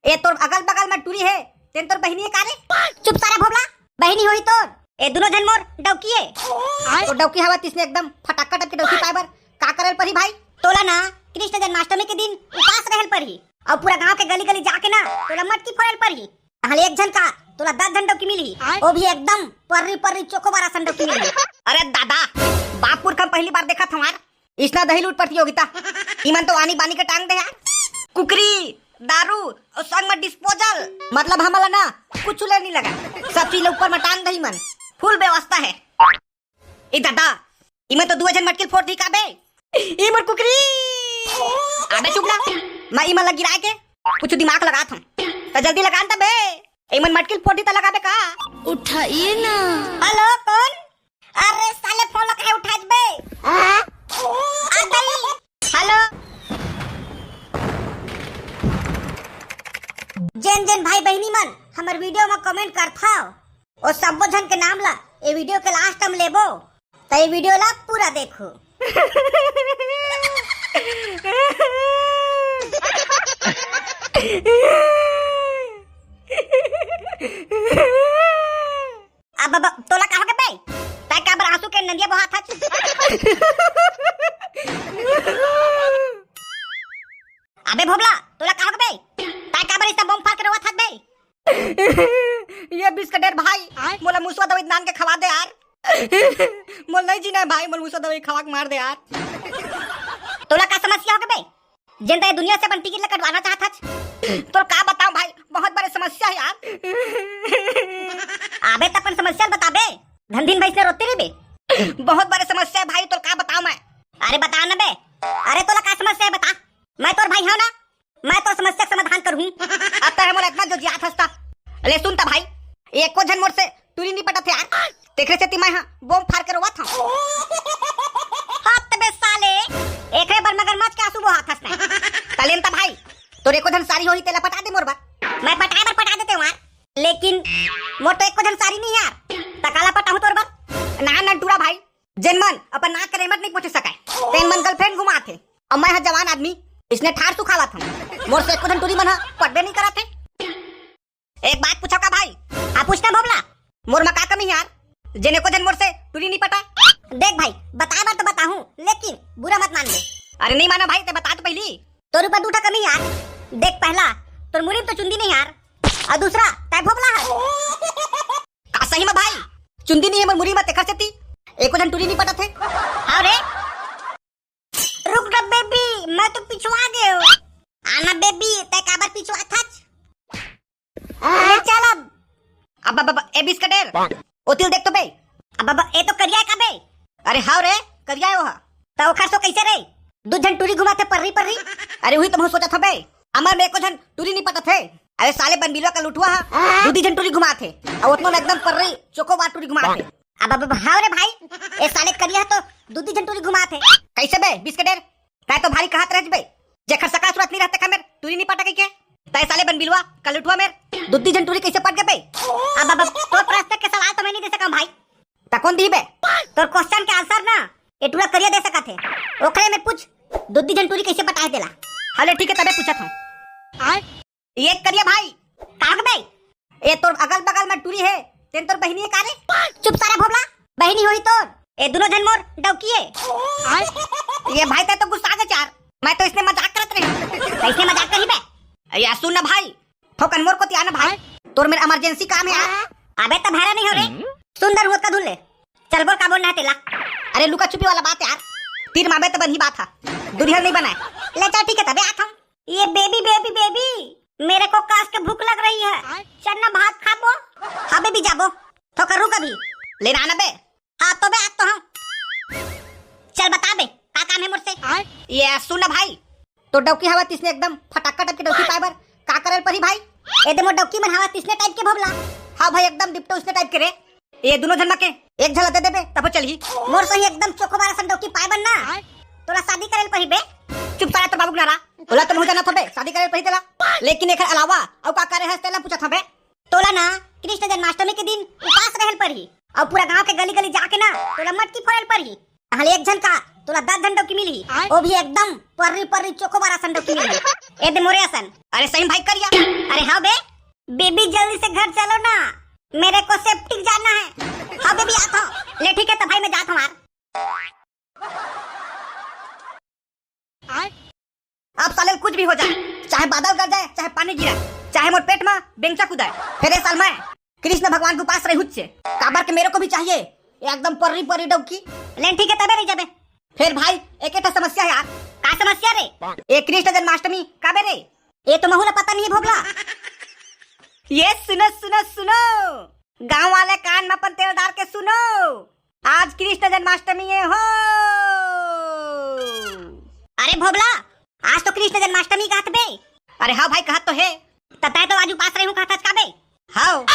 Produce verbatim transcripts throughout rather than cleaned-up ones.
ए, तोर अगल बगल में टूरी हे, तेन तोर बहिनी हे का रे? चुप सारा भोबला, बहिनी होही तोर। ए दुनो झन मोर डौकी हे। आय। तो डौकी हवा तिसने एकदम फटाका टाइप के डौकी पाए बर का करल परही भाई? तोला ना कृष्ण जन्माष्टमी के दिन उपास रहल परही, अउ पूरा गांव के गली गली जाके ना तोला मटकी फोड़ल परही। ताहले एक झन का तोला दस झन डौकी मिलही, आय। वो भी एकदम पर्री पर्री चोकोबार असन डौकी मिलही। अरे दादा, बाप पुरखा म पहली बार देखत हंव यार। इसना दही लूट प्रतियोगिता। इमन तो आनी बानी के टांग दे यार। कुकरी, दारू अउ संग में डिस्पोजल। मतलब हमन ला ना कुछ ले नहीं लगा। सब चीज ला ऊपर में टांग दे इमन। फुल व्यवस्था हे। ए दादा, इमन तो दुए झन मटकी ल फोड़ दी का बे? ई मोर कुकरी। अबे चुप ना। मैं इमन ला गिराए के कुछ दिमाग लगात हंव। त जल्दी लगा न त बे। इमन मटकी ल फोड़ दी त लगाबे का? उठाइए ना। हेलो, कौन? अरे साले, फोन ला काहे उठात बे? आ गई। हेलो। जेन जेन भाई बहिनी मन हमर वीडियो म कमेंट करथव, ओ सब्बो झन के नाम ला ए वीडियो के लास्ट म लेबो, त ए वीडियो ला पूरा देखो। अब, अब तोला का होगे बे? तैं काबर आंसू के नदिया बहात हच? अबे भोबला, तोला का होगे बे? तैं काबर इतना बम फाड़ के रोवत हच बे? ये बिस्कटेर भाई, आय। मोला मुसवा दवाई नान के खवा दे यार। मोला नहीं जीना हे भाई, मोला मुसवा दवाई खवा के मार दे यार। तोला का समस्या होगे बे? जेन तैं दुनिया से अपन टिकट ला कटवाना चाहत हच। तोर का बताओ भाई, बहुत बड़े समस्या हे यार। आबे त अपन समस्या ल बताबे, धन दिन भैंस ने रोते रहिबे। बहुत बड़े समस्या हे भाई, तोर का बताओ मैं। अरे बता ना बे। अरे तोला का समस्या हे बता, मैं तोर भाई हंव ना, मैं तोर समस्या के समाधान करहूं। अब तैं मोला इतना जोजियात हस त। ले सुन त भाई, एको झन मोर से टूरी नी पटत हे यार, तेखरे सेती मैं हा बम फाड़ के रोवत हंव। हत बे साले, एकरे बर मगरमच्छ के आंसू बोहात हस ना। त ले न त भाई, तोर एको झन सारी होही तेला पटा दे मोर बर। मैं पटाए बर पटा देते हंव यार, लेकिन मोर तो एको झन सारी नहीं यार, त काला पटाहूं तोर बर? ना ना टूरा भाई, जेन मन अपन नाक के रेमट नहीं पोंछे सकय, तेन मन गर्लफ्रेंड घुमात हे। अब मैं हा जवान आदमी, इसने ठार सुखावत हंव। मोर से एको झन टूरी मन हा पटबे नहीं करत हे। एक बात पूछो का भाई? हाँ, पूछ ना भोबला। मोर मा का कमी हे यार, जेन एको झन मोर से टूरी नहीं पटाय? देख भाई, बताए बर तो बताहूं, लेकिन बुरा मत मान ले। अरे नहीं माना भाई, तैं बता तो पहली। तोर ऊपर दू ठा कमी यार। देख पहला, तोर मुड़ी म तो चुंदी नहीं यार, अउ दूसरा तैं भोबला हस। का सही में भाई, चुंदी नहीं हे मोर मुड़ी म, तेखर सेती एको झन टूरी नहीं पटत हे। अरे रुक ना बेबी, मैं तो पिछवा गे हंव। आना बेबी, तैं काबर पिछवात हच? ले चल अब। अब, अब, अब, ए बिस्कटेर, ओती ल देख तो बे। अब, अब, ए तो करिया हे का बे? अरे हाव रे, करिया हे ओहा। त ओखर सो कैसे रे? दू झन टूरी घुमात हे पर्री पर्री। अरे उही तो मैं सोचत हंव बे, हमर में एको झन टूरी नहीं पटत हे। अरे साले बनबिलवा का लुठवा हा, दू दी झन टूरी घुमात हे। अउ ओतनो में एकदम पर्री चोकोबार टूरी घुमात हे। अब, अब, अब, हाव रे भाई, ए साले करिया तो दू दी झन टूरी घुमात हे। कैसे बे बिस्कटेर? तैं तो भारी कहत रहत बे, जेखर सका सुरत नहीं रहत तेखर मेर टूरी नहीं पटय कहिके। तैं साले बनबिलवा का लुठवा मेर दू दी झन टूरी कैसे पट गे बे? अब, अब, अब, तोर प्रश्न के सवाल तो मैं नहीं दे सकंव भाई। त कौन दिही बे? तोर question के answer ना ए टूरा करिया दे सकत हे। ओखरे मेर पूछ, दू दी झन टूरी कैसे पटाय तेला। हले ठीक हे, तभे पूछत हंव। आय। ए करिया भाई, का होगे बे? ए तोर अगल बगल में टूरी हे, तेन तोर बहिनी हे का रे? चुप सारा भोबला, बहिनी होही तोर। ए दुनो झन मोर डौकी हे। आय। ए भाई, तैं तो गुस्सा गेस यार, मैं तो इसने मजाक करत रहेंव। कैसे मजाक करही बे? ए सुन ना भाई, थोकन मोर कोती आना भाई, तोर मेर emergency काम हे यार। अबे त भैरा नहीं हंव रे, सुंदर हुआ का धुन ले। चल बोल, का बोलना हे तेला? अरे लुका छुपी वाला बात यार, तीर मारबे त बनही बात हा, दुरिहा नहीं बनाय। ले चल ठीक हे, तभे आत हंव। ये बेबी, बेबी, बेबी, मेरे को कस के भूख लग रही है। चल ना भात खाबो। हाँ बेबी, जाबो। थोकन रुक अभी। ले ना आना बे। हाँ तो बे, आत तो हंव। चल बता बे, का काम हे मोर से? ए सुन ना भाई, तोर डौकी हवा तिसने एकदम फटाका टाइप के डौकी पाए बर का करल परही भाई? ए दे मोर डौकी मन हवा तिसने टाइप के भोबला। हाँ भाई, एकदम डिप्टो उसने टाइप के रे। ए दुनो झन मा के एक झन ला दे देबे तभो चलही। मोर सही एकदम चोकोबार असन डौकी पाए बर ना, तोला शादी करल परही बे। चुप सारा तोर बाबू के नारा। ओला तो महूं जानत हंव बे, शादी करल परही तेला। लेकिन एखर अलावा अउ का करे हस तेला पूछत हंव बे। तोला ना कृष्ण जन्माष्टमी के दिन उपास रहल परही, अउ पूरा गांव के गली गली जाके ना तोला मटकी फोड़ल परही। ताहले एक झन का तोला दस झन डौकी मिलही, आय। वो भी एकदम पर्री पर्री चोकोबार असन डौकी मिलही। ए दे मोरे असन। अरे सही में भाई करिया। अरे हाँ बे। बेबी जल्दी से घर चलो ना, मेरे को सेप्टिक जाना है। हाँ बेबी आता हूँ। ले ठीक है तो भाई मैं जाता हूँ यार। अब साले कुछ भी हो जाए, चाहे बादल गरजाए, चाहे पानी गिराए, चाहे मोर पेट में बेंगचा कुदाए, फिर ए साल मैं कृष्ण भगवान के उपास रही हुच्चे, काबर के मेरे को भी चाहिए एकदम पर्री पर्री डौकी। लेन ठीक है तबे रही जाबे। फिर भाई एक ठा समस्या है यार। का समस्या रे? ए कृष्ण जन्माष्टमी काबे रे? ये तो महू ला पता नहीं है भोभला। ये सुनो सुनो सुनो, गांव वाले कान में अपन तेल डाल के सुनो, आज कृष्ण जन्माष्टमी है हो। अरे भोभला, आज तो कृष्ण जन्माष्टमी कहत बे। अरे हाँ भाई कहत तो है। त तै तो आज उपास रही हूँ कहत हच का बे? हाँ।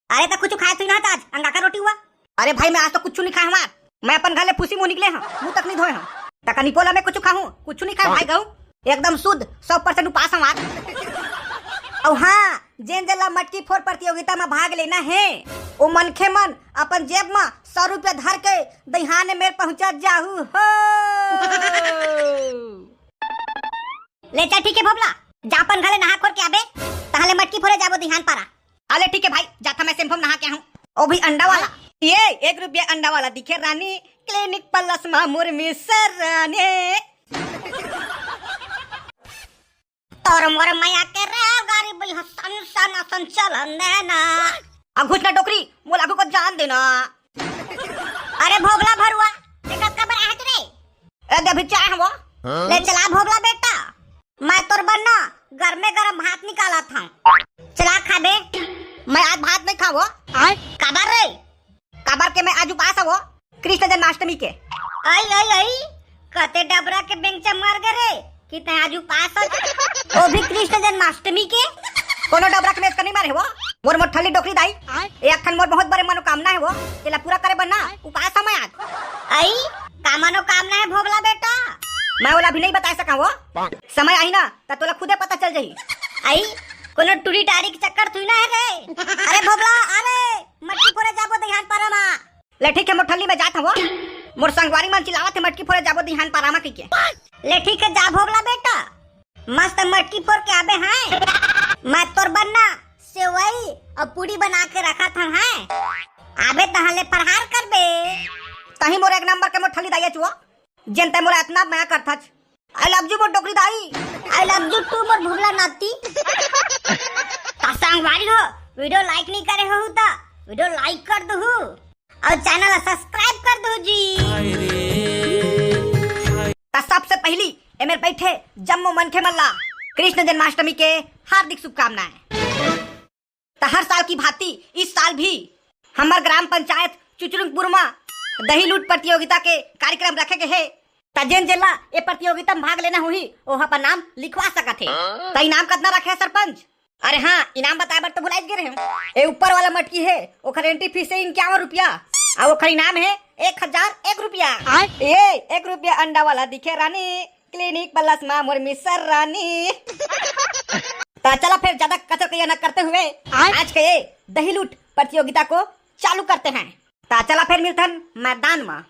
अरे त कुछ खाए तू ना आज अंगाकर रोटी हुआ। अरे भाई मैं आज तो कुछ नहीं खाए हूँ यार, मैं अपन घर ले फूसी मुंह निकले हूँ, मुंह तक नहीं धोए हूँ। त कनी पोला मैं कुछ खाऊं, कुछ नहीं खाए भाई गहूँ, एकदम शुद्ध सौ परसेंट उपास हूँ यार। और हाँ, जेन जेला मटकी फोड़ प्रतियोगिता में भाग लेना है, वो मनखे मन अपन जेब में सौ रुपया धर के दहियाने मेर पहुंचा जाहू हो। ले चल ठीक है भोभला, जा अपन घरे नहा खोर के आबे, तहां ले मटकी फोड़े जाबो दहियान पारा। अले ठीक है भाई, जाथा मैं सेम्फम नहा के आहूं। ओ भी अंडा वाला। ये एक रुपया अंडा वाला दिखे रानी, क्लिनिक प्लस मा मुर्मी सराने। तोर मोर मया के रेलगाड़ी बइहा सन सन सन चलन देना। आ घुस ना डोकरी, मोला आगू को जान देना। अरे भोभला भरुआ, देखत काबर आहत रे? ए दे भी चाय हमो। ले चला भोभला बेटा, मैं तोर बर ना गरमे गरम भात निकालत हूँ। चला खाबे। मैं आज भात नहीं खावो। आय? काबर रे? काबर के मैं आज उपास हवो कृष्ण जन्माष्टमी के। आई आई आई, कते डबरा के बेंगचा मर गे रे कि तै आज उपास हस। वो भी कृष्ण जन्माष्टमी के। कोनो डबरा के बेंगचा नहीं मारे हवो। मोर मोर ठल्ली डोकरी दाई। आय? ए अखन मोर बहुत बड़े मनोकामना है वो, तेला पूरा करे बर ना उपास हवं मैं आज। आई, का मनोकामना है भोभला बेटा? मैं ओला भी नहीं बता सका वो। समय आही ना त तोला खुदे पता चल जाही। आई, कोनो टूरी टारी के चक्कर थुई ना है रे। अरे भोभला, अरे मटकी फोड़े जाबो दहियान पारा मा। ले ठीक है मोर ठल्ली, मैं जात हवं। मोर संगवारी मन चिल्लावत है मटकी फोड़े जाबो दहियान पारा मा कहिके। ले ठीक है जा भोभला बेटा, मस्त मटकी फोड़ के आबे हैं। मैं तोर बर ना सेवई और पूड़ी बना के रखत हंव हैं। आबे तहां ले फरहार करबे। तहीं मोर एक नंबर के मोर ठल्ली दाई चुआ, जेन तै मोला इतना मया करथच। I love you मोर डोकरी दाई। I love you too मोर भुगला नाती। त संगवारी हो, video like नहीं करे हो त video like कर दहू और channel subscribe कर दहू जी। त सबसे पहली एमेर बैठे जम्मो मनखे मन ला कृष्ण जन्माष्टमी के हार्दिक शुभकामनाएं। त हर साल की भांति इस साल भी हमर ग्राम पंचायत चुचरुंगपुर मा दही लूट प्रतियोगिता के कार्यक्रम रखे गए हे। त जेन जेन ला ए प्रतियोगिता में भाग लेना होही, ओह अपन नाम लिखवा सकत हे। त इनाम कतना रखे हे सरपंच? अरे हाँ, इनाम बताए बर तो भुलाइच गे रहेंव। ए ऊपर वाला मटकी हे, ओखर entry fees हे इक्यावन रुपया, अउ ओखर इनाम हे एक हजार एक रुपया। आय? ए एक रुपया अंडा वाला दिखे रानी, clinic plus मा मोर मिसर रानी। त चला फिर ज्यादा कचर कइया न करते हुए आय? आज के ये दही लूट प्रतियोगिता को चालू करते हैं। त चला फिर मिलथन मैदान मा।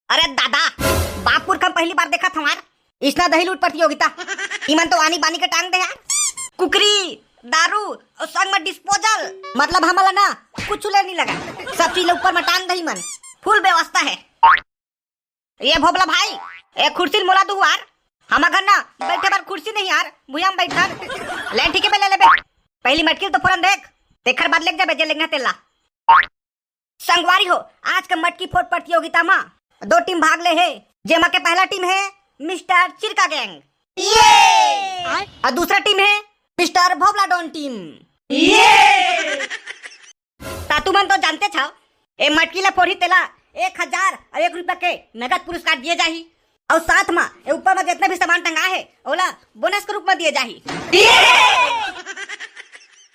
अरे दादा, बाप पुरखा म पहली बार देखत हंव यार, इसना दही लूट प्रतियोगिता। इमन तो आनी बानी के टांग दे यार, कुकरी, दारू अउ संग में disposal। मतलब हमन ला ना कुछ ले नहीं लगा, सब चीज ला ऊपर में टांग दही मन, full व्यवस्था है। ये भोभला भाई, ए कुर्सी ल मोला दू यार, हमर घर ना बैठे बर कुर्सी नहीं यार, भुइयां में बैठन। ले ठीक है बे, ले लेबे, पहली मटकी ल तो फोरन देख, तेखर बाद लेके जाबे जे लेना तेला। संगवारी हो, आज के मटकी फोड़ प्रतियोगिता मा दो टीम भाग ले हे, जेमा के पहला टीम हे मिस्टर चिरका गैंग, ये, और दूसरा टीम हे मिस्टर भोभला डॉन टीम, ये। त तुमन तो जानते छव, ए मटकी ला फोड़ही तेला एक हजार और एक रुपया के नगद पुरस्कार दिए जाही। अउ साथ म ए ऊपर म जितना भी सामान टंगा हे, ओला बोनस के रूप म दिए जाही।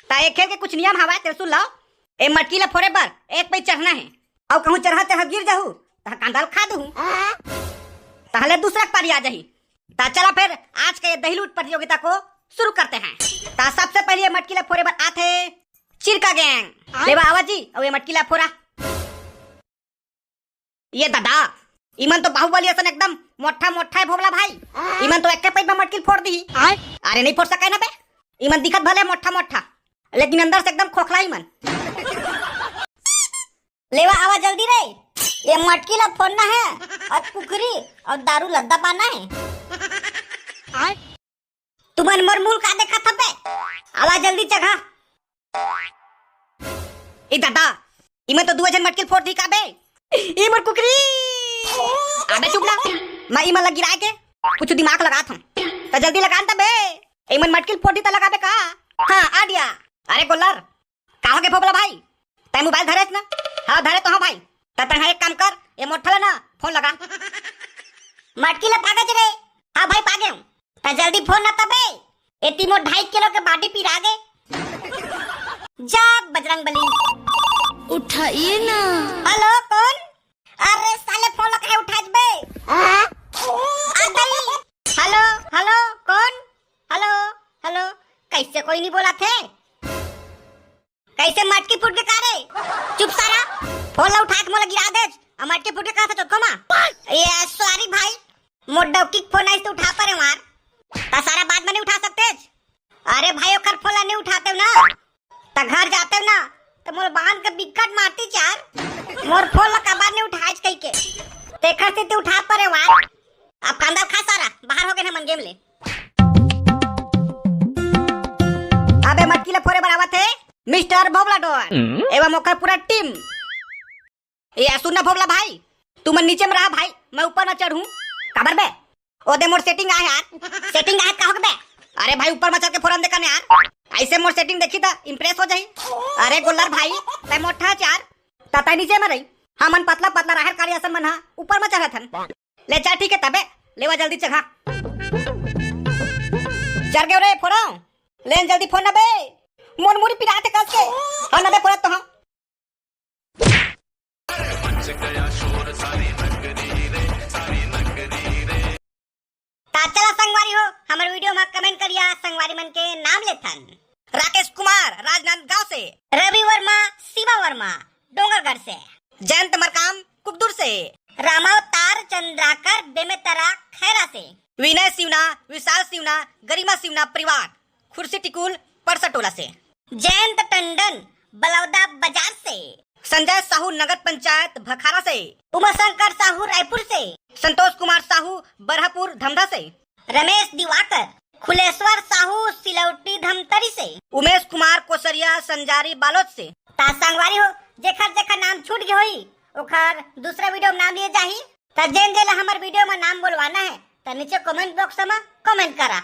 त ए खेल के कुछ नियम हवय, तेला सुन लव। ए मटकी ला फोड़े बर एक पई चढ़ना हे, अउ कहूं चढ़त चढ़त गिर जाहू, त कांदा ल खा दूहू, तहले दूसरा के पारी आ जाही। त चला फेर आज के ये दही लूट प्रतियोगिता को शुरू करते हैं। त सबसे पहले ये मटकी ला फोड़े बर आथे चिरका गैंग। लेवा आवा जी, अउ ये मटकी ला फोड़ा। ये दादा, इमन तो बाहुबली असन एकदम मोट्ठा मोट्ठा हे भोभला भाई। इमन तो एक्के पइत म मटकी ल फोर दिही। अरे नहीं फोर सकय ना बे, इमन दिखत भले मोट्ठा मोट्ठा, लेकिन अंदर से एकदम खोखला इमन। लेवा आवा जल्दी रे, ये मटकी ल फोरना हे अउ कुकरी अउ दारू लद्दा पाना हे। तुमन मोर मुंह ल का देखत हव बे? आवा जल्दी चघा। ए दादा, इमन तो दुए झन मटकी ल फोर दिही का बे? ई मोर कुकरी। अबे चुप ना, मैं इमन ल गिराय के कुछ दिमाग लगात हंव। त जल्दी लगा न त बे, इमन मटकी ल फोर दिही त लगाबे का? हाँ, आ दिया। अरे गोल्लर, का होगे भोभला भाई? तैं मोबाइल धरेस ना? हाँ, धरे तो हंव भाई। त तैं एक काम कर, ये मोट्ठा ल ना फोन लगा। मटकी ल पागेच रे। हाँ भाई, पागे हंव। त जल्दी फोन ना तबे। एती मोर ढाई किलो के बाडी पिरा गे। जा बजरंग बली। उठाइए ना। हेलो, कौन? अरे साले, फोन ल काहे उठात बे? आ गई। हेलो, हेलो, कौन? हेलो, हेलो, कइसे कोई नहीं बोलथे? कइसे मटकी फूट गे का रे? चुप सारा, फोन ल उठा के मोला गिरा देस। अउ मटकी फूट गे का था चोखो मा? ये सॉरी भाई, मोर डौकी के फोन आइस त उठा परे हंव। त सारा बाद म नहीं उठा सकतेस? अरे भाई, ओकर फोन ल नहीं उठातेव ना, त घर जातेव ना, त मोर बांध के बिकट मारतिस यार। मोर फोन ल काबर नहीं उठायस कहिके, तेखर सेती उठा परे हंव। अब कांदा खा सारा, बाहर होगे ना मन गेम ले। अबे मटकी ल फोरे बर आवत हे मिस्टर भोभला डोन एवं ओकर पूरा टीम। ए सुन ना भोभला भाई, तुमन नीचे म रहा भाई, मैं ऊपर म चढ़हूं। काबर बे? ओदे मोर सेटिंग आहे यार। सेटिंग आहे का होगे बे? अरे भाई, ऊपर म चढ़ के फोरन दे का न यार। अइसे मोर सेटिंग देखही त इम्प्रेस हो जाही। अरे गोल्लर भाई, तैं मोट्ठा हस यार, त तैं नीचे म रही। हमन पतला पतला राहेर काली असन मन ह ऊपर म चढ़त हन। ले चल ठीक हे तबे, लेवा जल्दी चघा। चढ़ गेंव रे फोरंव, ले न जल्दी फोर ना बे। मोर मुड़ी पिरात हे कस के। हाँ ना बे, फोरत तो हंव। त चला संगवारी हो, हमर वीडियो म कमेंट करिया, संगवारी मन के नाम लेथन। राकेश कुमार राजनांदगांव से। रवि वर्मा, शिवा वर्मा डोंगरगढ़ से। जयंत मरकाम कुकदुर से। रामावतार चंद्राकर बेमेतरा खैरा से। विनय सिवना, विशाल सिवना, गरिमा सिवना परिवार खुर्सी टिकुल परसा टोला से। जयंत टंडन बलौदा बाजार से। संजय साहू नगर पंचायत भखारा से। उमाशंकर साहू रायपुर से। संतोष कुमार साहू बरहपुर धमधा से। रमेश दिवाकर खुलेश्वर साहू सिलौटी धमतरी से। उमेश कुमार कोसरिया संजारी बालोद से। त संगवारी हो, जेखर जेखर नाम छूट गे होही, ओखर दूसरा वीडियो म नाम लिए जाही। त जेन जेला हमर वीडियो म नाम बोलवाना हे, त नीचे कमेंट बॉक्स म कमेंट करा।